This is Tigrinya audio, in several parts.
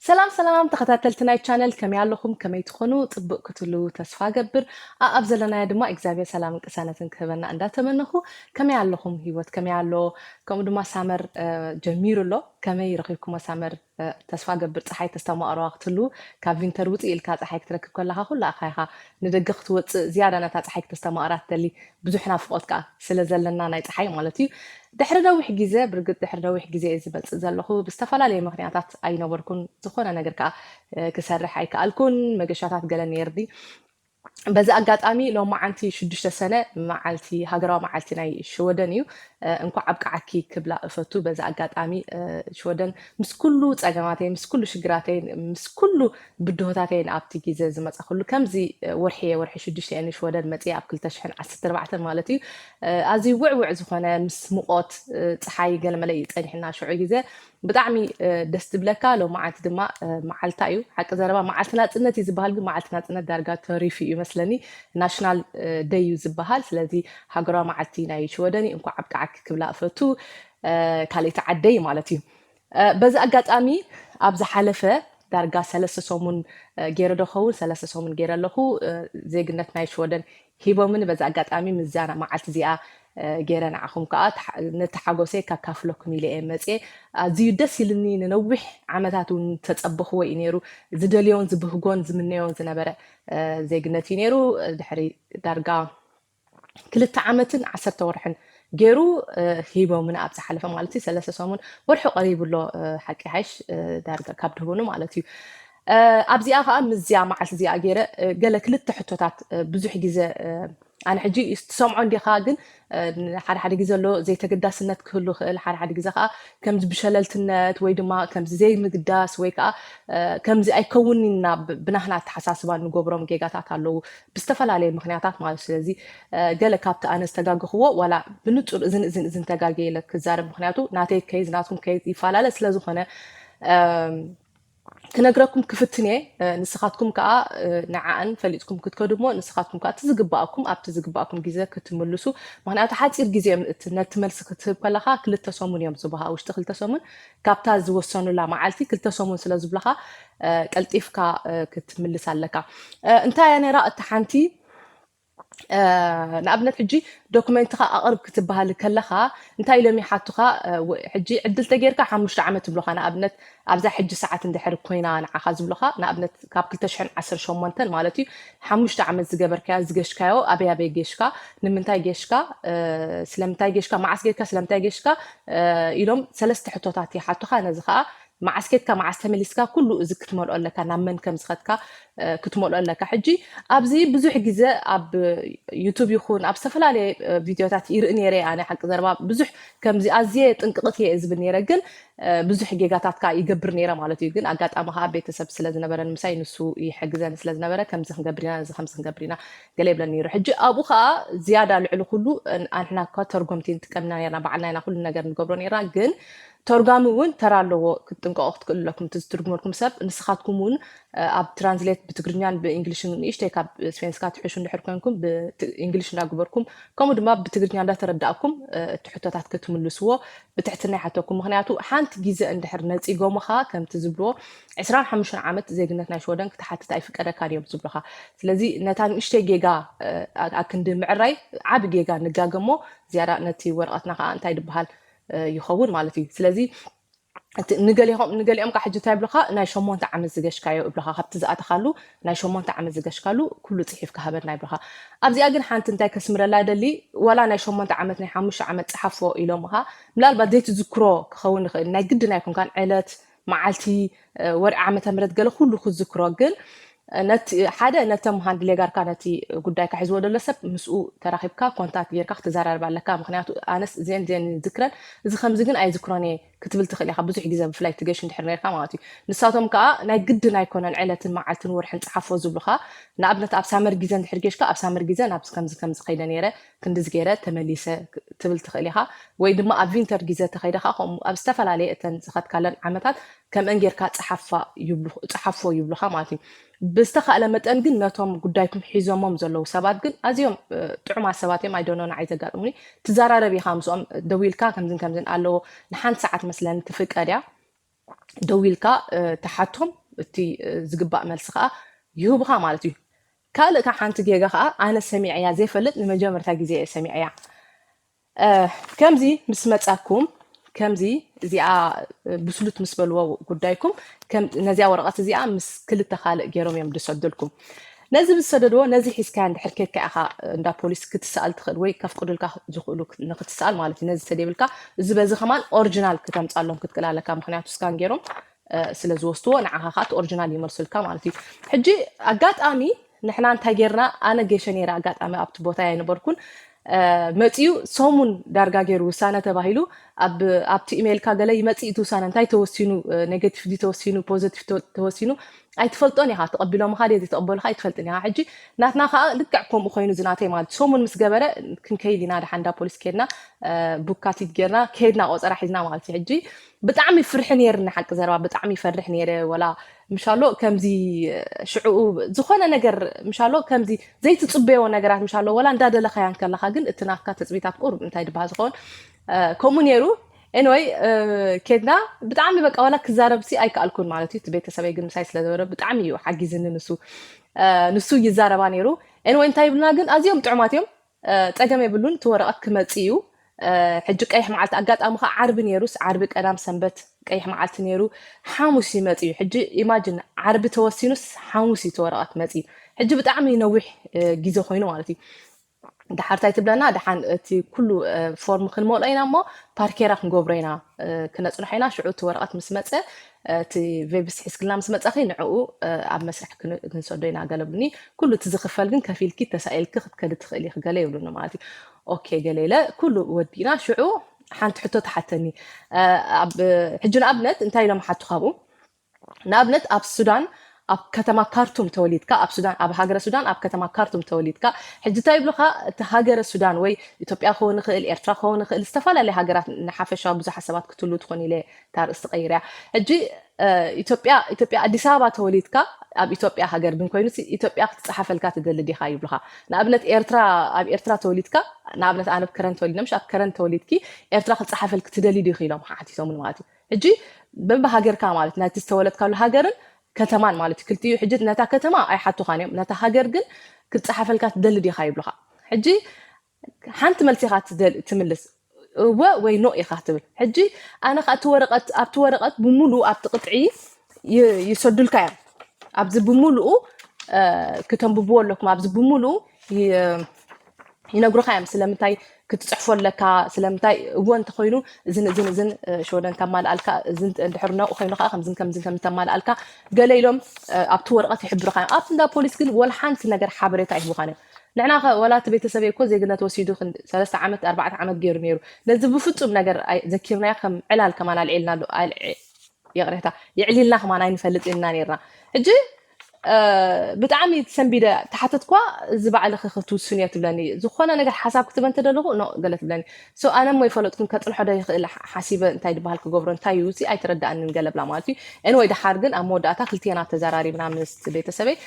ሰላም ሰላም ተኸታተልቲ ናይ ቻነል፣ ከመይ ኣለኹም? ከመይ ትኾኑ? ጽቡቕ ክትሉ ተስፋ ገብር። ኣብ ዘለናዮ ድማ እግዚኣብሔር ሰላምን ቅሳነትን ክህበና እንዳተመነኹ፣ ከመይ ኣለኹም? ህይወት ከመይ ኣሎ? ከምኡ ድማ ሳመር ጀሚሩ ኣሎ። ከመይ ረኺብኩሞ ሳመር? ተስፋ ገብር ጸሓይ ተስተማቕረዋ ክትሉ፣ ካብ ቪንተር ውጽእ ኢልካ ጸሓይ ክትረክብ ከለኻ ኩሉ ኣኻይኻ ንደገ ክትወጽእ ዝያዳ ነታ ጸሓይ ክተስተማቕራ ትደሊ። ብዙሕ ናፍቖት ከኣ ስለ ዘለና ናይ ጸሓይ ማለት እዩ። ድሕሪ ነዊሕ ግዜ፣ ብርግጽ ድሕሪ ነዊሕ ግዜ እየ ዝመጽእ ዘለኹ። ብዝተፈላለየ ምኽንያታት ኣይነበርኩን። ዝኾነ ነገር ከኣ ክሰርሕ ኣይከኣልኩን። መገሻታት ገለ ነይርኒ። በዚ ኣጋጣሚ ሎማዓንቲ ሽዱሽተ ሰነ መዓልቲ፣ ሃገራዊ መዓልቲ ናይ ሽወደን እዩ። እንኳዕ ኣብቅዓኪ ክብላ እፈቱ። በዚ ኣጋጣሚ ሽወደን ምስ ኩሉ ጸገማተይ፣ ምስ ኩሉ ሽግራተይን ምስ ኩሉ ብድሆታተይን ኣብቲ ግዜ ዝመጻኹሉ ከምዚ ወርሒ እየ፣ ወርሒ ሽዱሽተ እየ ንሽወደን መጽየ ኣብ ክልተ ሽሕን ዓሰርተ ኣርባዕተን ማለት እዩ። ኣዝዩ ውዕውዕ ዝኾነ ምስ ሙቆት ጸሓይ ገለመለ እዩ ጸኒሕና ሽዑ ግዜ። ብጣዕሚ ደስ ትብለካ። ሎማዓንቲ ድማ መዓልታ እዩ። ሓቂ ዘረባ መዓልቲ ናጽነት እዩ ዝበሃል፣ ግን መዓልቲ ናጽነት ዳርጋ ተሪፉ እዩ መስለኒ። ናሽናል ደይ እዩ ዝበሃል። ስለዚ ሃገራዊ መዓልቲ ናይ ሽወደን እዩ። እንኳዕ ኣብቅዓኪ ክብላ እፈቱ። ካልኣይቲ ዓደይ ማለት እዩ። በዚ ኣጋጣሚ ኣብ ዝሓለፈ ዳርጋ ሰለስተ ሰሙን ገይረ ዶ ኸውን፣ ሰለስተ ሰሙን ገይረ ኣለኹ። ዜግነት ናይ ሽወደን ሂቦምኒ። በዚ ኣጋጣሚ ምስዛ መዓልቲ እዚኣ ገይረ ንዓኹም ከዓ ነቲ ሓጎሰይ ካካፍለኩም ኢለ እየ መፅየ። ኣዝዩ ደስ ኢልኒ። ንነዊሕ ዓመታት እውን ተፀበኽዎ እዩ ነይሩ። ዝደልዮን ዝብህጎን ዝምነዮን ዝነበረ ዜግነት እዩ ነይሩ። ድሕሪ ዳርጋ ክልተ ዓመትን ዓሰርተ ወርሕን ገይሩ ሂቦምና ኣብ ዝሓለፈ ማለት እዩ። ሰለስተ ሰሙን ወርሒ ቀሪቡ ኣሎ። ሓቂ ሓይሽ ዳርጋ ካብ ድህቡኑ ማለት እዩ። ኣብዚኣ ከዓ ምስዚኣ መዓልቲ እዚኣ ገይረ ገለ ክልተ ሕቶታት ብዙሕ ግዜ ኣነ ሕጂ ትሰምዖ እንዲኻ፣ ግን ሓደ ሓደ ግዜ ኣሎ ዘይተገዳስነት ክህሉ ይኽእል። ሓደ ሓደ ግዜ ከዓ ከምዚ ብሸለልትነት ወይ ድማ ከምዚ ዘይምግዳስ ወይ ከዓ ከምዚ ኣይከውንና ብናህና ኣተሓሳስባ ንገብሮም ጌጋታት ኣለዉ ብዝተፈላለየ ምክንያታት ማለት። ስለዚ ገለ ካብቲ ኣነ ዝተጋገኽዎ ዋላ ብንጹር እዝን እዝን እዝን ተጋግየ ኢለ ክዛረብ፣ ምክንያቱ ናተይ ከይዝ ናትኩም ከይዝ ይፈላለ ስለዝኾነ ክነግረኩም ክፍትን እየ። ንስኻትኩም ከዓ ንዓኣን ፈሊጥኩም ክትከዱ እሞ ንስኻትኩም ከዓ እቲ ዝግባኣኩም ኣብቲ ዝግባኣኩም ግዜ ክትምልሱ። ምክንያቱ ሓፂር ግዜ እዮም፣ ነቲ መልሲ ክትህብ ከለካ ክልተ ሰሙን እዮም ዝብሃ። ውሽጢ ክልተ ሰሙን ካብታ ዝወሰኑላ መዓልቲ ክልተ ሰሙን ስለ ዝብለካ ቀልጢፍካ ክትምልስ ኣለካ። እንታይ እያ ነይራ እቲ ሓንቲ ንኣብነት ሕጂ ዶክመንትኻ ኣቕርብ ክትበሃል ከለኻ እንታይ ኢሎም ይሓቱኻ? ሕጂ ዕድል ተጌርካ ሓሙሽተ ዓመት ይብሉኻ። ንኣብነት ኣብዛ ሕጂ ሰዓት እንድሕር ኮይና ንዓኻ ዝብሉኻ፣ ንኣብነት ካብ ክልተ ሽሕን ዓሰርተ ሸሞንተን ማለት እዩ፣ ሓሙሽተ ዓመት ዝገበርካዮ ዝገሽካዮ ኣበይ ኣበይ ገሽካ፣ ንምንታይ ገሽካ፣ ስለምንታይ ገሽካ፣ መዓስ ጌርካ ስለምንታይ ገሽካ ኢሎም ሰለስተ ሕቶታት ይሓቱኻ። ነዚ ከዓ መዓስ ኬድካ መዓስ ተመሊስካ ኩሉ እዚ ክትመልኦ ኣለካ፣ ናብ መን ከም ዝኸድካ ክትመልኦ ኣለካ። ሕጂ ኣብዚ ብዙሕ ግዜ ኣብ ዩቱብ ይኹን ኣብ ዝተፈላለየ ቪድዮታት ይርኢ ነይረ። ኣነ ሓቂ ዘረባ ብዙሕ ከምዚ ኣዝየ ጥንቅቕት እየ ዝብል ነይረ፣ ግን ብዙሕ ጌጋታት ከዓ ይገብር ነይረ ማለት እዩ። ግን ኣጋጣሚ ከዓ ቤተሰብ ስለ ዝነበረ ንምሳይ ንሱ ይሕግዘኒ ስለ ዝነበረ ከምዚ ክንገብር ኢና፣ እዚ ከምዚ ክንገብር ኢና ገለ ይብለኒ ነይሩ። ሕጂ ኣብኡ ከዓ ዝያዳ ልዕሊ ኩሉ ኣንሕና እኳ ተርጎምቲ ንጥቀም ኢና ነርና፣ ባዕልና ኢና ኩሉ ነገር ንገብሮ ነርና። ግን ተርጓሚ እውን ተራ ኣለዎ። ክትጥንቀቑ ክትክእሉ ኣለኩም። እቲ ዝትርጉመልኩም ሰብ ንስኻትኩም እውን ኣብ ትራንስሌት ብትግርኛን ብእንግሊሽን ንእሽተይ ካብ ስፔንስካ ትሕሹ እንድሕር ኮንኩም ብእንግሊሽ እንዳግበርኩም ከምኡ ድማ ብትግርኛ እንዳተረዳእኩም እቲ ሕቶታት ክትምልስዎ ብትሕትና ይሓተኩም። ምክንያቱ ሓንቲ ግዜ እንድሕር ነፂጎምኻ ከምቲ ዝብልዎ ዕስራን ሓሙሽተን ዓመት ዜግነት ናይ ሽወደን ክትሓትት ኣይፍቀደካን እዮም ዝብሉኻ። ስለዚ ነታ ንእሽተይ ጌጋ ኣክንዲ ምዕራይ ዓቢ ጌጋ ንጋገሞ ዝያዳ ነቲ ወረቐትና ከዓ እንታይ ድበሃል ይኸውን ማለት እዩ። ስለዚ ንገሊኦም ከዓ ሕጂ እንታይ ይብሉካ፣ ናይ ሸሞንተ ዓመት ዝገሽካዮ ይብሉካ፣ ካብቲ ዝኣተካሉ ናይ ሸሞንተ ዓመት ዝገሽካሉ ኩሉ ፅሒፍካ ሃበና ይብሉካ። ኣብዚኣ ግን ሓንቲ እንታይ ከስምረላ ደሊ፣ ዋላ ናይ ሸሞንተ ዓመት ናይ ሓሙሽተ ዓመት ፀሓፎ ኢሎምካ፣ ምናልባት ዘይትዝክሮ ክኸውን ይኽእል፣ ናይ ግድን ኣይኮንካን ዕለት መዓልቲ ወርዒ ዓመተ ምህረት ገለ ኩሉ ክዝክሮ፣ ግን ነቲ ሓደ ነቶም ሃንድል ጌርካ ነቲ ጉዳይካ ሒዝዎ ዘሎ ሰብ ምስኡ ተራኺብካ ኮንታክት ጌርካ ክትዘራረብ ኣለካ። ምክንያቱ ኣነስ እዚአን እዚአን ዝክረን እዚ ከምዚ ግን ኣይዝክሮን እየ ክትብል ትኽእል ኢኻ። ብዙሕ ግዜ ብፍላይ ትገሽ እንድሕር ነርካ ማለት እዩ። ንሳቶም ከዓ ናይ ግድን ኣይኮነን ዕለትን መዓልትን ወርሕን ፀሓፎ ዝብሉኻ። ንኣብነት ኣብ ሳመር ግዜ እንድሕር ጌሽካ ኣብ ሳመር ግዜ ናብዚ ከምዚ ከምዚ ከይደ ነይረ ክንድዚ ገይረ ተመሊሰ ትብል ትኽእል ኢኻ። ወይ ድማ ኣብ ቪንተር ግዜ ተኸይደ ከዓ ከምኡ ኣብ ዝተፈላለየ እተን ዝኸድካለን ዓመታት ከምአን ጌርካ ፀሓፎ ይብሉኻ ማለት እዩ። ብዝተኻእለ መጠን ግን ነቶም ጉዳይኩም ሒዞሞም ዘለዉ ሰባት ግን ኣዝዮም ጥዑማት ሰባት እዮም። ኣይደኖ ንዓይ ዘጋጥሙኒ ትዘራረብ ኢኻ ምስኦም ደዊልካ ከምዝን ከምዝን ኣለዎ ንሓንቲ ሰዓት መስለኒ ትፍቀድ እያ። ደዊልካ ትሓቶም፣ እቲ ዝግባእ መልሲ ከዓ ይህቡኻ ማለት እዩ። ካልእ ካብ ሓንቲ ጌጋ ከዓ ኣነ ሰሚዐያ ዘይፈልጥ ንመጀመርታ ግዜ እየ ሰሚዐያ። ከምዚ ምስ መፃኩም፣ ከምዚ እዚኣ ብስሉት ምስ በልዎ ጉዳይኩም፣ ነዚኣ ወረቐት እዚኣ ምስ ክልተ ካልእ ገይሮም እዮም ዝሰዱልኩም። ነዚ ምስ ሰደድዎ፣ ነዚ ሒዝካ እንድሕር ኬድካ ኢኻ እንዳ ፖሊስ ክትሰኣል ትኽእል ወይ ከፍቅዱልካ ዝኽእሉ ንክትሰኣል ማለት እዩ። ነዚ ተደይብልካ፣ እዚ በዚ ከማን ኦሪጂናል ክተምፃሎም ክትክእል ኣለካ። ምክንያቱ ስካን ገይሮም ስለ ዝወስድዎ፣ ንዓኻ ከዓ እቲ ኦሪጂናል ይመልሱልካ ማለት እዩ። ሕጂ ኣጋጣሚ ንሕና እንታይ ጌርና፣ ኣነ ጌሸ ነይረ፣ ኣጋጣሚ ኣብቲ ቦታ ኣይነበርኩን። መፂኡ ሰሙን ዳርጋ ገይሩ ውሳነ ተባሂሉ ኣብቲ ኢሜይልካ ገለ ይመፅእ እቲ ውሳነ። እንታይ ተወሲኑ፣ ኔጌቲቭ ዲ ተወሲኑ፣ ፖዘቲቭ ተወሲኑ፣ ኣይትፈልጦን ኢኻ። ተቐቢሎምኻ ድየ ዘይተቐበሉኻ ኣይትፈልጥን ኢኻ። ሕጂ ናትና ከዓ ልክዕ ከምኡ ኮይኑ ዝናተይ ማለት ሰሙን ምስ ገበረ ክንከይድ ኢና፣ ደሓን እንዳ ፖሊስ ከድና፣ ቡካቲት ጌርና ከድና፣ ቆፀራ ሒዝና ማለት እዩ። ሕጂ ብጣዕሚ ፍርሒ ነይርኒ፣ ሓቂ ዘረባ ብጣዕሚ ይፈርሕ ነይረ። ወላ ምሻሎ ከምዚ ሽዕኡ ዝኾነ ነገር ምሻሎ ከምዚ ዘይትፅበዮ ነገራት ምሻሎ፣ ወላ እንዳደለኻያ እንከለኻ ግን እቲ ናትካ ትፅቢታት ቁሩብ እንታይ ድበሃል ዝኸውን ከምኡ ነይሩ። ኤንወይ ከድና ብጣዕሚ በቃ ወላ ክዛረብሲ ኣይከኣልኩን ማለት እዩ። እቲ ቤተሰበይ ግን ምሳይ ስለዘበረ ብጣዕሚ እዩ ሓጊዝኒ ንሱ። ንሱ ይዛረባ ነይሩ። ኤንወይ እንታይ ይብሉና ግን ኣዝዮም ጥዑማት እዮም። ፀገም የብሉን፣ እቲ ወረቐት ክመፅእ እዩ። ሕጂ ቀይሕ መዓልቲ ኣጋጣሚ ከዓ ዓርቢ ነይሩስ፣ ዓርቢ ቀዳም ሰንበት ቀይሕ መዓልቲ ነይሩ። ሓሙስ ይመፅ እዩ። ሕጂ ኢማጅን ዓርቢ ተወሲኑስ ሓሙስ እዩ እቲ ወረቐት መፅ እዩ። ሕጂ ብጣዕሚ ነዊሕ ግዜ ኮይኑ ማለት እዩ። ደሓር እንታይ ትብለና፣ ደሓን እቲ ኩሉ ፎርም ክንመልኦ ኢና እሞ ፓርኬራ ክንገብሮ ኢና፣ ክነፅንሖ ኢና። ሽዑ እቲ ወረቐት ምስ መፀ፣ እቲ ቬብስ ሒዝክልና ምስ መፀኺ ንዕኡ ኣብ መስርሕ ክንሰዶ ኢና ገለ ብሉኒ። ኩሉ እቲ ዝኽፈል ግን ከፊልኪ ተሳኢልኪ ክትከዲ ትኽእል ኢኺ ገለ ይብሉኒ ማለት እዩ። ኦኬ ገለ ኢለ ኩሉ ወዲእና ሽዑ ሓንቲ ሕቶ ተሓተኒ። ሕጂ ንኣብነት እንታይ ኢሎም ሓቱ ካብኡ ንኣብነት ኣብ ሱዳን ኣብ ከተማ ካርቱም ተወሊድካ፣ ኣብ ሱዳን ኣብ ሃገረ ሱዳን ኣብ ከተማ ካርቱም ተወሊድካ። ሕጂ እንታይ ይብሉካ፣ እቲ ሃገረ ሱዳን ወይ ኢትዮጵያ ክኸውን ይኽእል፣ ኤርትራ ክኸውን ይኽእል፣ ዝተፈላለየ ሃገራት ንሓፈሻዊ ብዙሓት ሰባት ክትህሉ ትኾን ኢለ እታ ርእስቲ ቀይርያ። ሕጂ ኢትዮጵያ ኢትዮጵያ ኣዲስ ኣበባ ተወሊድካ፣ ኣብ ኢትዮጵያ ሃገር ግን ኮይኑ ኢትዮጵያ ክትፀሓፈልካ ትደሊ ዲኻ ይብሉኻ። ንኣብነት ኤርትራ ኣብ ኤርትራ ተወሊድካ፣ ንኣብነት ኣነ ኣብ ከረን ተወሊድነ ምሽ ኣብ ከረን ተወሊድኪ ኤርትራ ክትፀሓፈልክ ትደሊ ዲኺ ኢሎም ሓቲቶምን ማለት እዩ። ሕጂ በብሃገርካ ማለት ናይቲ ዝተወለድካሉ ሃገርን ከተማን ማለት እዩ ክልቲኡ። ሕጂ ነታ ከተማ ኣይሓቱኻን እዮም፣ ነታ ሃገር ግን ክትፀሓፈልካ ትደሊ ዲኻ ይብሉኻ። ሕጂ ሓንቲ መልሲ ኢኻ ትምልስ፣ እወ ወይ ኖ ኢኻ ትብል። ሕጂ ኣነ ከዓ እቲ ወረቐት ኣብቲ ወረቐት ብምሉኡ ኣብቲ ቅጥዒ ይሰዱልካ እዮም። ኣብዚ ብምሉኡ ክተንብብዎ ኣለኩም። ኣብዚ ብምሉኡ ይነግሩኻ እዮም ስለምንታይ ክትፅሕፎ ኣለካ፣ ስለምንታይ እወ እንተኮይኑ እዝን እዝን እዝን ሸወደን ከማልኣልካ፣ እዝን እንድሕር ኖ ኮይኑ ከዓ ከምዝን ከምዝን ከም ተማልኣልካ ገለ ኢሎም ኣብቲ ወረቐት ይሕብሩኻ እዮም። ኣብቲ እንዳ ፖሊስ ግን ወላ ሓንቲ ነገር ሓበሬታ ኣይህቡኻን እዮም። ንሕና ከ ወላ እቲ ቤተሰበይ እኮ ዜግነት ወሲዱ ክንዲ ሰለስተ ዓመት ኣርባዕተ ዓመት ገይሩ ነይሩ። ነዚ ብፍፁም ነገር ዘኪርናዮ ከም ዕላል ከማን ኣልዒልና ኣሎ። ይቕሬታ፣ የዕሊልና ከማን ኣይንፈልጥ ኢልና ነይርና። ሕጂ ብጣዕሚ ተሰንቢደ ተሓተትኳ። እዚ ባዕልኺ ክትውስንዮ ትብለኒ፣ ዝኾነ ነገር ሓሳብ ክትበ እንተደለኹ ኖ ገለ ትብለኒ። ሶ ኣነ እሞ ይፈለጥኩን ከፅንሖ ዶ ይኽእል ሓሲበ እንታይ ድበሃል ክገብሮ እንታይ እዩ እዚ ኣይተረዳእንን ገለ ብላ ማለት እዩ። ኤንወይ ደሓር ግን ኣብ መወዳእታ ክልቴና ተዘራሪብና ምስ ቤተሰበይ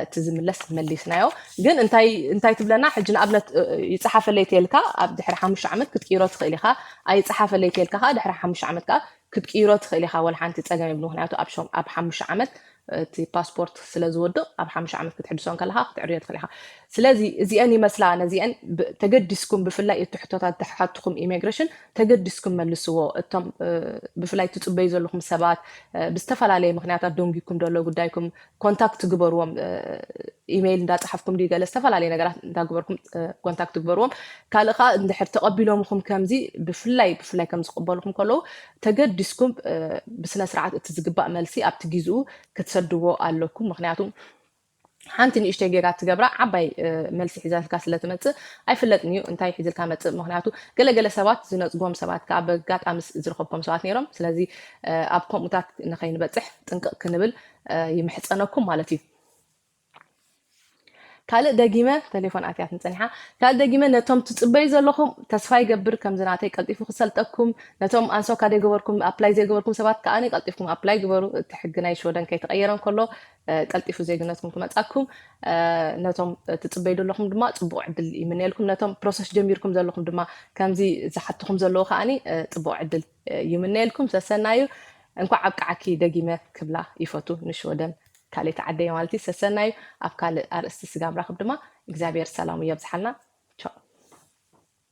እቲ ዝምለስ መሊስናዮ። ግን እንታይ እንታይ ትብለና ሕጂ ንኣብነት ይፀሓፈለይ ተልካ ኣብ ድሕሪ ሓሙሽተ ዓመት ክትቅይሮ ትኽእል ኢኻ። ኣይፀሓፈለይ ተልካ ከዓ ድሕሪ ሓሙሽተ ዓመት ከዓ ክትቅይሮ ትኽእል ኢኻ። ወላ ሓንቲ ፀገም የብሉ። ምክንያቱ ኣብ ሸም ኣብ ሓሙሽተ ዓመት እቲ ፓስፖርት ስለ ዝወድቕ ኣብ ሓሙሽተ ዓመት ክትሕድሶ እንከለኻ ክትዕርዮ ትኽእል ኢኻ። ስለዚ እዚአን ይመስላ ነዚአን ተገዲስኩም ብፍላይ እቲ ሕቶታት ተሓትኩም ኢሚግሬሽን ተገዲስኩም መልስዎ። እቶም ብፍላይ ትፅበዩ ዘለኹም ሰባት ብዝተፈላለየ ምክንያታት ደንጊኩም ዘሎ ጉዳይኩም ኮንታክት ግበርዎም። ኢሜይል እንዳፅሓፍኩም ድዩ ገለ ዝተፈላለየ ነገራት እንዳግበርኩም ኮንታክት ግበርዎም። ካልእ ከዓ እንድሕር ተቐቢሎምኹም ከምዚ ብፍላይ ብፍላይ ከም ዝቕበልኹም ከለዉ ተገዲስኩም ብስነ ስርዓት እቲ ዝግባእ መልሲ ኣብቲ ጊዝኡ ክትሰድዎ ኣለኩም። ምክንያቱ ሓንቲ ንእሽተይ ጌጋ ትገብራ ዓባይ መልሲ ሒዛልካ ስለ ትመፅእ ኣይፍለጥን እዩ እንታይ ሒዝልካ መፅእ። ምክንያቱ ገለገለ ሰባት ዝነፅጎም ሰባት ከዓ በጋጣሚ ዝረከብኮም ሰባት ነይሮም። ስለዚ ኣብ ከምኡታት ንከይንበፅሕ ጥንቅቕ ክንብል ይምሕፀነኩም ማለት እዩ። ካልእ ደጊመ ተሌፎን ኣትያትኒ ፀኒሓ። ካልእ ደጊመ ነቶም ትፅበዩ ዘለኹም ተስፋ ይገብር ከምዚ ናተይ ቀልጢፉ ክሰልጠኩም። ነቶም ኣንሶካ ዘይገበርኩም ኣፕላይ ዘይገበርኩም ሰባት ከዓ ቀልጢፍኩም ኣፕላይ ግበሩ። እቲ ሕጊ ናይ ሽወደን ከይተቀየረ እንከሎ ቀልጢፉ ዜግነትኩም ክመፃኩም ነቶም ትፅበዩ ዘለኹም ድማ ፅቡቅ ዕድል ይምነየልኩም። ነቶም ፕሮሰስ ጀሚርኩም ዘለኹም ድማ ከምዚ ዝሓትኹም ዘለዉ ከዓ ፅቡቅ ዕድል ይምነየልኩም። ሰሰናዩ እንኳዕ ኣብቅዓኪ ደጊመ ክብላ ይፈቱ ንሽወደን ካልእቲ ዓደየ ማለት እዩ። ሰሰናዩ ኣብ ካልእ ኣርእስቲ ስጋብ ንራኸብ ድማ እግዚኣብሔር ሰላሙ የብዝሓልና።